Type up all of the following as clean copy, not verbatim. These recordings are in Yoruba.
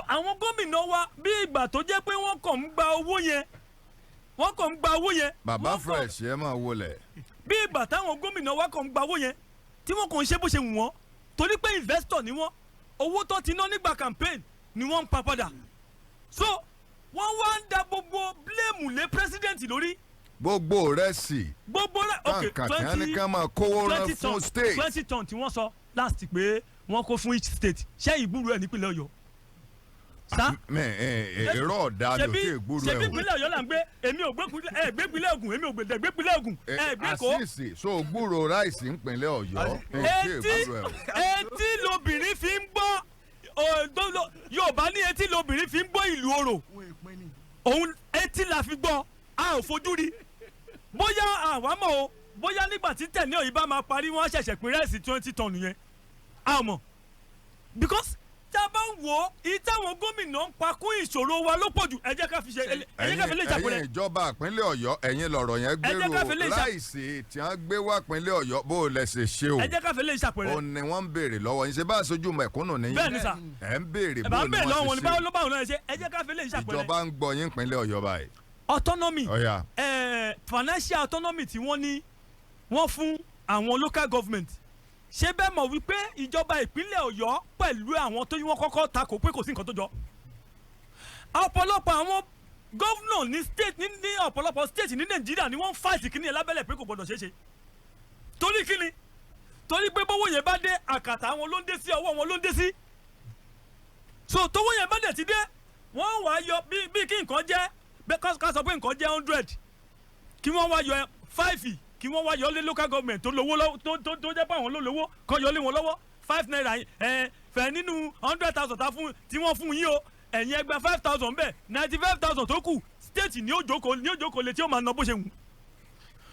Àwọn gómìnà wa, bí ìgbà tó jẹ́ pé wọ́n kàn ń gba owó yẹn, wọ́n kàn ń gba owó yẹn. Bàbá wọ́n kàn Fresh, ẹ máa wọlé. Bí ìgbà táwọn gómìnà wa kàn ń gba owó yẹn, tí wọ́n kàn ń ṣe bó ṣe wù wọ́n, torí pé investor ni wọ́n. Owó tó ti ná nígbà campaign ni wọ́n ń pa padà. So wọ́n wá ń da gbogbo blame lé president lórí. Gbogbo rẹ̀ sì Gbogbo rẹ̀, ok. kàǹkà tí wọ́n ní ká máa kówó rán 20 fún ton state. 20 ton tí wọ́n sọ last pé wọ́n kó fún each state, ṣé ìgbúrú ẹ̀ nípínlẹ̀ Ọ̀yọ́ sá? Mẹ ẹ ẹ, èrò ọ̀dà mi ò tí ì gbúrú Ṣebí ẹ o. ìpínlẹ̀ Ọ̀yọ́ là ń gbé. Èmi ò gbé ìpínlẹ̀, ẹ gbé ìpínlẹ̀ Ògùn, èmi ò gbé gbé ìpínlẹ̀ Ògùn, ẹ gbé kó. Àṣìṣe so gbúrò rice ńpínlẹ̀ Ọ̀yọ́, ẹ tí ì Etí gbúrò ẹ o. etí lobìnrin fi ń gbọ́ Yorùbá ní etí lobìnrin fi ń gbọ́ ìlú orò. Wọn èpin ni. Òun etí la fi gbọ́, a ò fojú rí. Bóyá àwa mọ̀ o, bóyá nígbà tí tẹ̀lé òyìnbá máa parí, wọ́n á ṣẹ̀ṣẹ̀ pín rice 20 ton yẹn, a ò mọ̀, because tá a bá ń wò ó, ìyí táwọn gómìnà ń pa kún ìṣòro wa ló pọ̀ jù. Ẹ jẹ́ ká fi lè ṣàpẹẹrẹ. Ẹ̀yin ìjọba ìpínlẹ̀ Ọ̀yọ́, ẹ̀yin lọ̀rọ̀ yẹn Ẹ jẹ́ ká fi gbèrò lè ṣà- rice tí wọ́n gbé wá ìpínlẹ̀ Ọ̀yọ́, bó o lẹ̀ ṣe ṣe o? Ẹ jẹ́ ká fi lè ṣàpẹẹrẹ. Ó ní wọ́n ń béèrè lọ́wọ́ yín. Ṣe bá aṣojú mẹ̀kúnnù nìyí? Bẹ́ẹ̀ ni sà. Ẹ̀ ń béèrè Ẹ bá bó ń ni bèèrè lọ́wọ́ wọ́n wọn ní ṣe báwo ṣe. ló báwo náà ṣe. Ẹ jẹ́ ká fi lè ṣàpẹẹrẹ. Ìjọba ń gbọ́ yín ìpínlẹ̀ Ọ̀yọ́ báyìí. Autonomy, Ọ̀yà. Financial autonomy tí wọ́n ní wọ́n fún àwọn local government, ṣé bẹ́ẹ̀ mọ̀ wípé ìjọba ìpínlẹ̀ Ọ̀yọ́ pẹ̀lú àwọn tó yí wọ́n kọ́kọ́ takò pé kò sí nǹkan tó jọ? Ọ̀pọ̀lọpọ̀ àwọn governor ní state, ní ọ̀pọ̀lọpọ̀ state ní Nàìjíríà ni wọ́n ń fight kíní ẹ̀ lábẹ́lẹ̀ pé kò gbọ́dọ̀ ṣeé ṣe. Torí kíni? Torí pé bówó yẹn bá dé àkàtà àwọn ló ń dé sí, ọwọ́ wọn ló ń dé sí. So tówó yẹn bá dẹ̀ ti dé, wọ́n wàá yọ bí kí nǹkan jẹ́ bẹ́ẹ̀, ká sọ pé nǹkan jẹ́ 100, kí wọ́n wá yọ five, kí wọ́n wá yọ lé local government tó lówó lọ́wọ́, tó jẹ́ pé àwọn ló lówó, kọ́ yọ lé wọn lọ́wọ́ ₦5 ẹ fẹ́ nínú 100,000 tá fún tí wọ́n fún yín o. Ẹ̀yin ẹgbẹ́ 5,000 bẹ́ẹ̀, 95,000 tó kù, state ní ó jókòó létí, ó máa ná bó ṣe wù.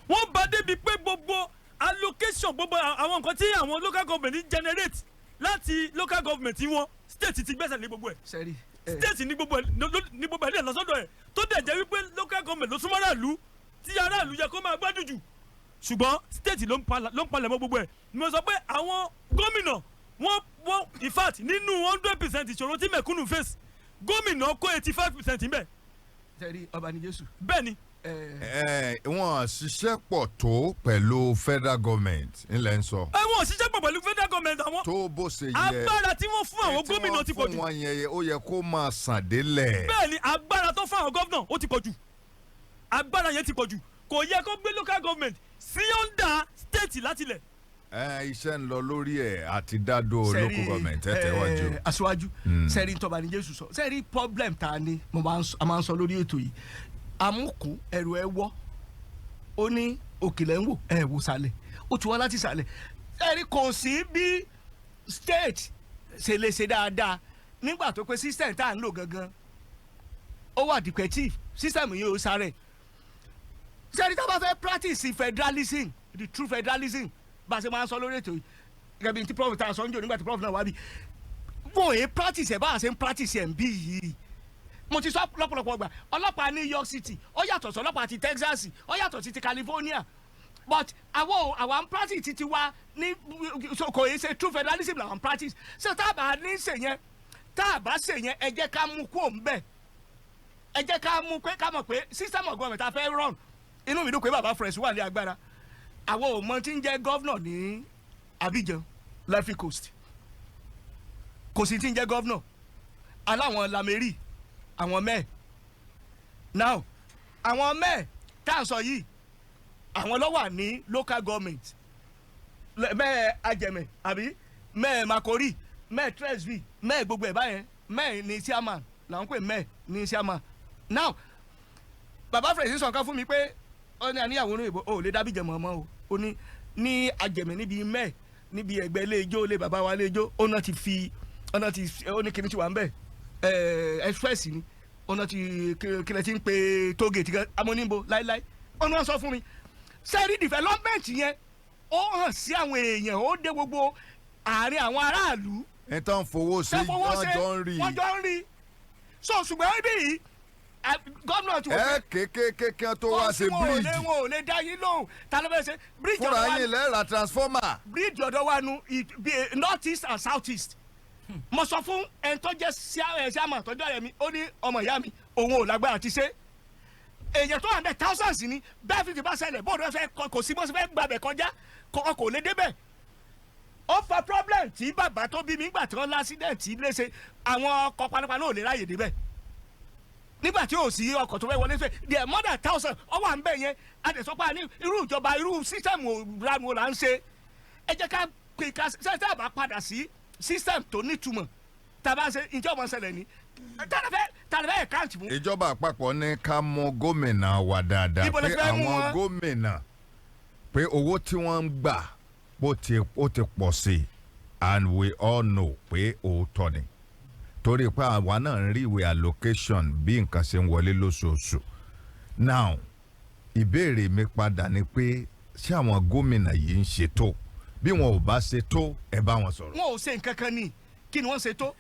Wọ́n bá débi pé gbogbo allocation, gbogbo àwọn nǹkan tí àwọn local government ń generate láti local government wọn, state ti gbẹ́sẹ̀ lé gbogbo ẹ̀. Sẹ́rí. State ní gbogbo ẹ̀ ní gbogbo ẹ̀ lè lọ sọ́dọ̀ ẹ̀, tó dẹ̀ jẹ́ wípé local government ló súnmọ́ aráàlú, tí aráàlú yẹ kó máa gbádùn jù, ṣùgbọ́n state ló ń palẹ̀ mọ́ gbogbo ẹ̀. Ni mo sọ pé àwọn gómìnà wọ́n, in fact, nínú 100% ìṣòro tí mẹ̀kúnnù face, gómìnà kó 85% ńbẹ̀. Sẹ́rí, ọba ní Jésù. Bẹ́ẹ̀ ni. Ẹ wọ́n ṣiṣẹ́ pọ̀ tó pẹ̀lú federal government ńlẹ̀ ń sọ. Ẹ wọ́n ṣiṣẹ́ pọ̀ pẹ̀lú federal government àwọn Tó bó ṣe yẹ. Agbára tí wọ́n fún àwọn Tí gómìnà wọ́n ti pọ̀ fún jù. wọn yẹn, ó yẹ kó máa sàn délẹ̀. Bẹ́ẹ̀ ni, agbára tó fún àwọn gómìnà, ó ti pọ̀ jù. Agbára yẹn ti pọ̀ jù. Kò yẹ kó gbé local government sí under state látilẹ̀. Ẹ iṣẹ́ ń lọ lórí ẹ̀ àti dádó local government, ẹ tẹ̀wájú. Aṣíwájú, sẹ́rí tọ́ba ní Jésù sọ, sẹ́rí problem ta ni mo máa ń sọ, a máa ń sọ lórí ètò yìí. Amúkú ẹrù ẹ wọ́, ó ní òkèlè ń wò, ẹ wò sàlẹ̀, ó ti wá láti sàlẹ̀. Sẹ́rí, kò sí bí state ṣe lè ṣe dáadáa nígbà tó pé system tá à ń lò gangan, ó wà defective. System yìí ó sáré. Sẹ́rí, tá a bá fẹ́ practice federalism, the true federalism, bá a ṣe máa ń sọ lórí ètò yìí, gẹ́gẹ́ bí tí prof tá a sọ ń jò nígbà tí prof náà wá bí wọ́n èé practice ẹ̀ bá a ṣe ń practice ẹ̀ ń bí yìí. Mo ti sọ lọ́pọ̀lọpọ̀ gbà, ọlọ́pàá New York City, ó yàtọ̀ sí ọlọ́pàá ti Texas, ó yàtọ̀ sí ti California, but àwọn àwa ń practice ti tiwa ní, so kò yẹ ṣe true federalism làwọn practice. So tá a bá ní ṣe yẹn, tá a bá ṣe yẹn, ẹ jẹ́ ká mú kó ń bẹ̀, ẹ jẹ́ ká mú pé ká mọ̀ pé system of government a fẹ́ run. Inú mi dùn pé bàbá Fresh wà ní agbára. Àwọn ò mọ tí ń jẹ́ governor ní Abidjan, l'Ivory Coast. Kò sí tí ń jẹ́ governor aláwọn la mairie, àwọn mayor. Now, àwọn mayor tá à ń sọ yìí, àwọn ló wà ní local government. Mayor Adjamé, àbí mayor Marcory, mayor Treichville, mayor gbogbo ẹ̀ báyẹn, mayor ní chairman làwọn pè, mayor ní chairman. Now, bàbá Fresh sọ nǹkan fún mi pé ó ní àníyàwó ní ìbò ó lè dábìjẹ mọ̀ọ́mọ́ o. Ó ní ní Adjamé, níbi mayor, níbi ẹgbẹ́ ilé ijó, ilé bàbá wa ilé ijó, ó náà ti fi, ó náà ti, ó ní kíní tí wà ń bẹ̀, express ni, ó náà ti kílẹ̀ tí ń pe tollgate gan amóníbo láíláí. Ó ní wọ́n sọ fún mi. Sẹ́ẹ̀rì, development yẹn, ó hàn sí àwọn èèyàn, ó dé gbogbo àárín àwọn aráàlú. Ẹ tán fowó sí Ṣé fowó wọ́n ṣe jọ ń rí. Wọ́n jọ ń rí. So ṣùgbọ́n ibi yìí, gómìnà ti wò Ẹ kékékéké tó wá ṣe bíríìjì. Wọn ò lè dá yín lóhùn. Ta ló fẹ́ ṣe bíríìjì Fúnra ọ̀dọ̀ wa? yín lẹ́ẹ̀ra transformer. Bíríìjì ọ̀dọ̀ wa nu north east and south east. Mo sọ fún ẹni tó jẹ́ chairman tọ́jú ọ̀rẹ́ mi, ó ní ọmọ ìyá mi, òun ò lágbára ti ṣe. Èèyàn tó wà ń bẹ, thousands ni. Bẹ́ẹ̀ fi ti bá ṣẹlẹ̀, bóòdù ẹ fẹ́ kò sí bó ṣe fẹ́ gbàbẹ̀ kọjá, kò lè débẹ̀. Ó fa problem tí bàbá tó bí mi gbà tí wọ́n l'accident léṣe, àwọn ọkọ̀ panápaná ò lè ráàyè débẹ̀ nígbà tí ò sí ọkọ̀ tó fẹ́ wọlé fẹ́. There are more than thousand ọwọ́ à ń bẹ̀ yẹn. Adẹ̀sọ́pá ní irú ìjọba, irú system ranu là ń ṣe? Ẹ jẹ́ ká pè ká ṣe tá a bá padà sí system tó nítumọ̀ tá a bá ṣe ǹjẹ́ ọmọ ṣẹlẹ̀ ní tàlẹ́fẹ́ account fún. Ìjọba àpapọ̀ ní ká mú gómìnà wa dáadáa. Ibo lẹ pé fẹ́ mú àwọn wọn? Gómìnà pé owó tí wọ́n ń gbà ó ti pọ̀ sí i, and we all know pé òótọ́ ni, torí pé àwa náà ń rí ìwé allocation bí nǹkan ṣe ń wọlé lóṣooṣù. Now, ìbéèrè mi padà ni pé ṣé àwọn gómìnà yìí ń ṣètò? Bí wọn ò bá ṣe tó, ẹ bá wọn sọ̀rọ̀. Wọn ò ṣe nǹkan kan ní. Kí ni wọ́n ṣe tó?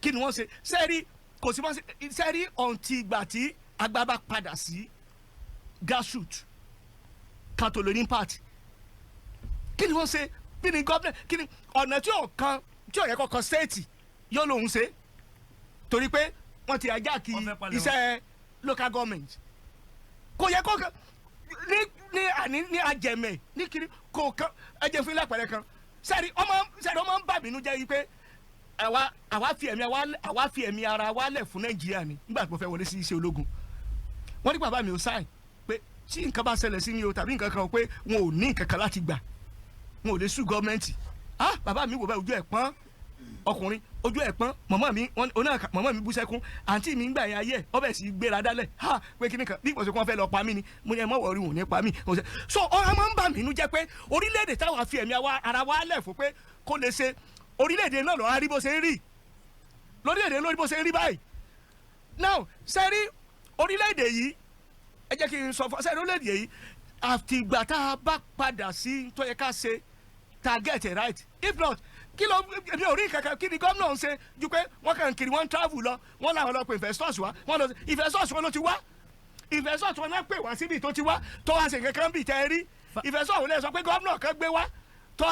Kí ni wọ́n ṣe? Sẹ́ẹ̀rí, kò sí wọ́n ṣe. Sẹ́ẹ̀rí, ọ̀ǹtí ìgbà tí agbára bá padà sí grassroot ká tó lè ní impact. Kí ni wọ́n ṣe? Kí ni gọ́ọ̀mẹ̀? Kí ni ọ̀nà tí ò kan, tí ò yẹ kó kan state yóò lòun ṣe, torí pé wọ́n ti ajá kí Wọ́n fẹ́ palẹ̀. Iṣẹ́ local government kò yẹ kó kan ní àní ní ajẹmẹ ní kiri kò kan. Ẹ jẹ́ fún ilé àpẹẹrẹ kan. Sẹ́ẹ̀rí, ọmọ ń bà mí nú jẹ́ yìí pé àwa fi ẹ̀mí ara wa lẹ̀ fún Nàìjíríà ni. Nígbà tí mo fẹ́ wọlé sí iṣẹ́ ológun, wọ́n ní bàbá mi ò sign pé tí nǹkan bá ṣẹlẹ̀ sí mi o tàbí nǹkan kan o, pé wọn ò ní nǹkan kan láti gbà, wọn ò lè sue gọ́ọ̀mẹ̀ntì. Ah, bàbá mi wò bẹ́ẹ̀, ojú ẹ̀ pọ́n, ọkùnrin ojú ẹ̀ pọ́n. Màmá mi wọn oná, màmá mi bú sẹ́kún. Àǹtí mi ń gbà yẹn ayé ẹ̀ ọbẹ̀ sì gbéra dálẹ̀ ha pé kíní kan bí ìpọ̀sẹ̀ kí wọ́n fẹ́ lọ pa mí ni. Mo ní ẹ mọ̀ wọ̀rí, wọn ò ní pa mí. So ọ̀rọ̀ máa ń bà mí inú jẹ́ pé orílẹ̀-èdè táwa fi ẹ̀mí ara wa lẹ̀ fún pé kó lè ṣe orílẹ̀-èdè náà lọ́ọ́ rí bó ṣe ń rí lórílẹ̀-èdè lórí bó ṣe ń rí báyìí. Now, sẹ́rí orílẹ̀-èdè yìí, ẹ jẹ́ kí n sọ fún sẹ́rí orílẹ̀-èdè yìí, àtìgbà tá a bá padà sí tó yẹ ká ṣe, tá a get it right. If not, kí ló èmi ò rí kankan. Kí ni gómìnà ń ṣe ju pé wọ́n kàn kiri, wọ́n travel lọ, wọ́n làwọn lọ pé investors wá, wọ́n lọ investors wọn ló ti wá, investors wọn náà pè wá síbi tó ti wá tó wá ṣe kankan bíi tẹ́ ẹ rí investors wọn lè sọ pé gómìnà kan gbé wá tó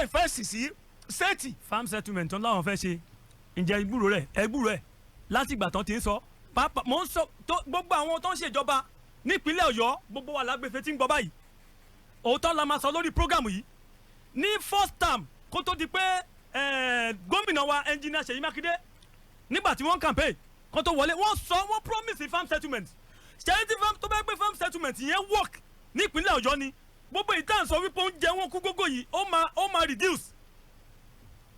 invest sí state. Farm settlement tó láwọn fẹ́ ṣe, ǹjẹ́ ìgbúrò rẹ̀? Ẹgbúrò ẹ̀ láti ìgbà tán ti ń sọ pápá. Mò ń sọ tó gbogbo àwọn tó ń ṣèjọba nípínlẹ̀ Ọ̀yọ́, gbogbo wa lágbèfé tí ń gbọ́ báyìí. Òótọ́ la máa sọ lórí program yìí. Ní first term, kó tó di pé gómìnà wa, Engineer Ṣèyí Mákindé, nígbà tí wọ́n campaign kó tó wọlé, wọ́n sọ, wọ́n promise farm settlement. Ṣẹ́yìn tí farm tó bá gbé farm settlement yẹn work nípínlẹ̀ Ọ̀yọ́ ni, gbogbo ìtàn sọ wípé oúnjẹ wọn kú gógó yìí, ó máa reduce.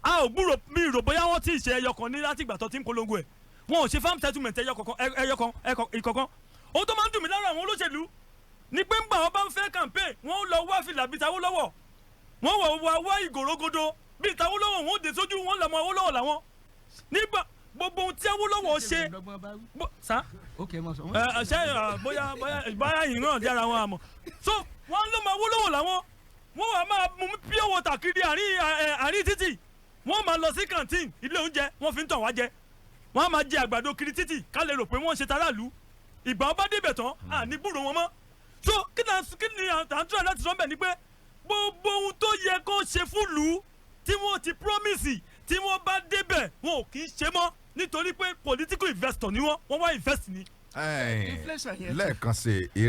A ò gbúrò, mi rò bóyá wọ́n ti ṣe ẹyọ kan ní láti ìgbà tó ti ń polongo ẹ̀. Wọn ò ṣe farm settlement ẹyọ kankan, ẹyọ kan ìkọ̀kan. Ohun tó máa ń dùn mí lára àwọn olóṣèlú ni pé ńgbà wọn bá ń fẹ́ campaign, wọn ó lọ wá fìlà bíi tAwólọ́wọ̀, wọ́n wọ̀ wá ìgòrògodo bíi tAwólọ́wọ̀, wọn ó dé sójú wọn lọ́mọ Awólọ́wọ̀ làwọn nígbà gbogbo ohun tí Awólọ́wọ̀ ṣe sá. Ok, mo sọ. Ẹ ṣe bóyá yìí náà jára wọn àmọ́ so wọn ló máa Awólọ́wọ̀ làwọn. Wọn wà máa mú pure water kiri àárín títì, wọ́n máa lọ sí canteen, ilé oúnjẹ, wọ́n fi ń tàn wá jẹ. Wọ́n á máa jẹ àgbàdo kiri títì ká lè rò pé wọ́n ń ṣe taráàlú. Ìgbà wọn bá débẹ̀ tán, à ní gbúrò wọn mọ́. So kí ni à ń tura láti sọ bẹ́ẹ̀ ni pé gbogbo ohun tó yẹ kó ṣe fún lù ú tí wọ́n ti promise, tí wọ́n bá débẹ̀, wọn ò kì í ṣe mọ́, nítorí pé political investor ni wọ́n, wọ́n wá invest ni. Inflation yẹn. Lẹ́ẹ̀kan sí i.